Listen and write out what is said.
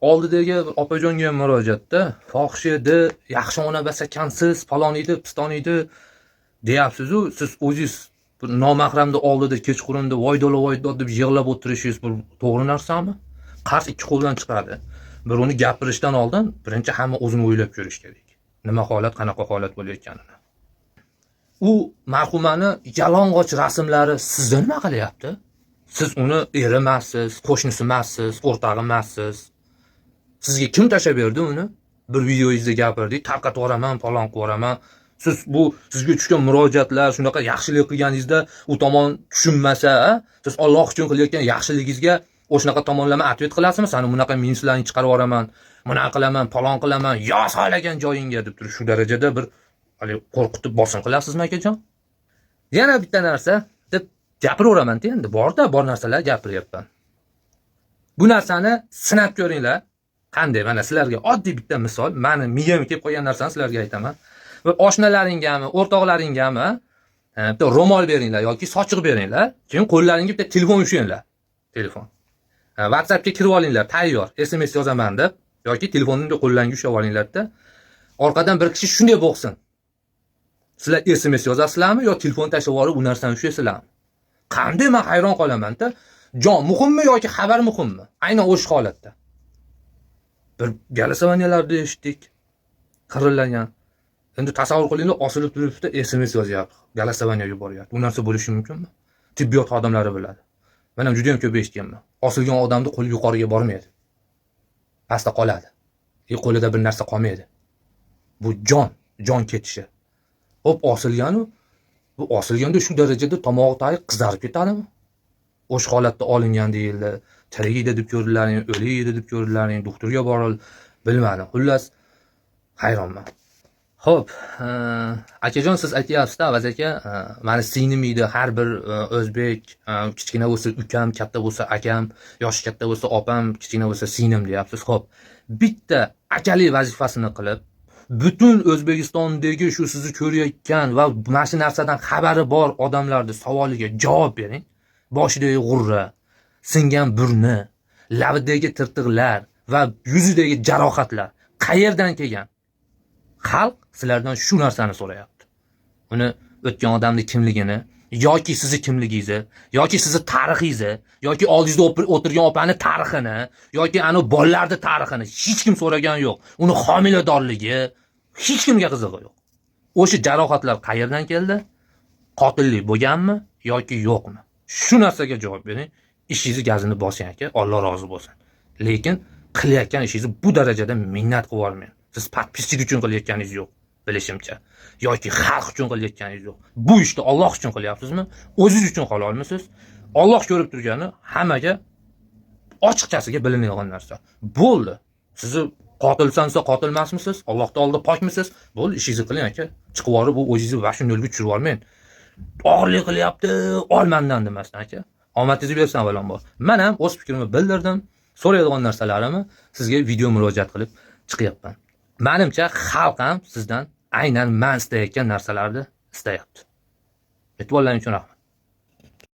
Oldidagi bir opajonga ham murojaatda, fohish edi, yaxshi ona bas ekansiz, falon edi, piston edi deyapsiz-u, siz o'zingiz bir nomahramni oldida kechqurunda voy dola voy dod deb yig'lab o'tirishingiz bir to'g'ri narsami? Qars ikki qo'ldan chiqadi. Bir uni gapirishdan oldin birinchi hamma o'zini o'ylab ko'rish kerak. Nima holat, qanaqa holat bo'layotganini. U marhumani yalang'och rasmlari sizda nima qilyapti? Siz uni eri emassiz, qo'shnisi emassiz, o'rtog'i emassiz. Sizga kim tashlab berdi uni? Bir videoyingizda gapirdik, tarqatib yuboraman, falon qilib yuboraman. Siz bu sizga tushgan murojaatlar, shunaqa yaxshilik qilganingizda u tomon tushunmasa, siz Alloh uchun qilayotgan yaxshiligingizga o'shanaqa tomonlama ответ qilasizmi? Sani bunaqa minuslarni chiqarib yuboraman, bunaqa qilaman, falon qilaman, yo xohlagan joyingga deb turib shu darajada bir haligi qo'rqitib bosim qilasizmi, akajon? Yana bitta narsa deb gapiraveraman-da endi, borda bor narsalar gapiryapman. Bu narsani sinab ko'ringlar. Qanday? Mana sizlarga oddiy bitta misol, mani miyamga kelib qolgan narsani sizlarga aytaman. Bir oshnalaringami, o'rtoqlaringami bitta ro'mol beringlar yoki sochiq beringlar, keyin qo'llaringga bitta telefon ushlanglar. Telefon. WhatsAppga kirib olinglar, tayyor, SMS yozaman deb yoki telefonni qo'llaringga ushlab olinglarda, orqadan bir kishi shunday bo'qsin. Sizlar SMS yozasizlarmi yo telefon tashlab yuborib u narsani ushlaysizlarmi? Qanday, men hayron qolaman-da. Jon muhimmi yoki xabar muhimmi? Aynan o'sha holatda. Bir голосования larda eshitdik. Qirillagan. Endi tasavvur qilinglar, osilib turibdi, SMS yozyapti. Голосование yuboryapti. Bu narsa bo'lishi mumkinmi? Tibbiyot xodimlari biladi. Men ham juda ham ko'p eshitganman. Osilgan odamni qo'li yuqoriga bormaydi. Pastda qoladi. Qo'lida bir narsa qolmaydi. Bu jon, jon ketishi. Hop, osilganu, bu osilganda shu darajada tomog'i tagi qizarib ketadimi? O'sha holatda olingan deyildi. Tirik edi deb ko'rdilaring, o'lik edi deb ko'rdilaring, doktorga boril, bilmadim. Xullas, hayronman. Xo'p, akajon, siz aytyapsiz-da, Avaz aka, mani singlim edi, har bir o'zbek, kichkina bo'lsa ukam, katta bo'lsa akam, yoshi katta bo'lsa opam, kichkina bo'lsa singlim deyapsiz. Xo'p, bitta akalik vazifasini qilib, butun O'zbekistondagi shu sizni ko'rayotgan va mana shu narsadan xabari bor odamlarni savoliga javob bering. Boshidagi g'urra, singan burni, labidagi tirtiqlar va yuzidagi jarohatlar qayerdan kelgan? Xalq sizlardan shu narsani so'rayapti. Uni o'tgan odamni kimligini yoki sizni kimligingizni yoki sizni tarixingizni yoki oldingizda o'tirgan opani tarixini yoki ani bolalarni tarixini hech kim so'ragan yo'q. Uni homiladorligi hech kimga qizig'i yo'q. O'sha jarohatlar qayerdan keldi? Qotillik bo'lganmi yoki yo'qmi? Shu narsaga javob bering. Ishingizni gazini bosing, aka, Alloh rozi bo'lsin. Lekin qilayotgan ishingizni bu darajada minnat qilib yubormang. Siz подписчик uchun qilayotganingiz yo'q, bilishimcha. Yoki xalq uchun qilayotganingiz yo'q. Bu ishni Alloh uchun qilyapsizmi? O'zingiz uchun halolmisiz? Alloh ko'rib turgani hammaga ochiqchasiga bilinadigan narsa. Bo'ldi. Sizni qotilsan desa qotil emasmisiz? Allohning oldida pokmisiz? Bo'ldi, ishingizni qiling, aka. Chiqib yuborib, bu o'zingizni vashi nolga tushirib yubormang. Og'irlik qilyapti, ol mandan demasdan, aka. Omadingizni bersin avvalambor. Men ham o'z fikrimni bildirdim. So'raydigan narsalarimni sizga video murojaat qilib chiqyapman. Menimcha, xalq ham sizdan aynan man istayotgan narsalarni istayapti. E'tiborlaring uchun rahmat.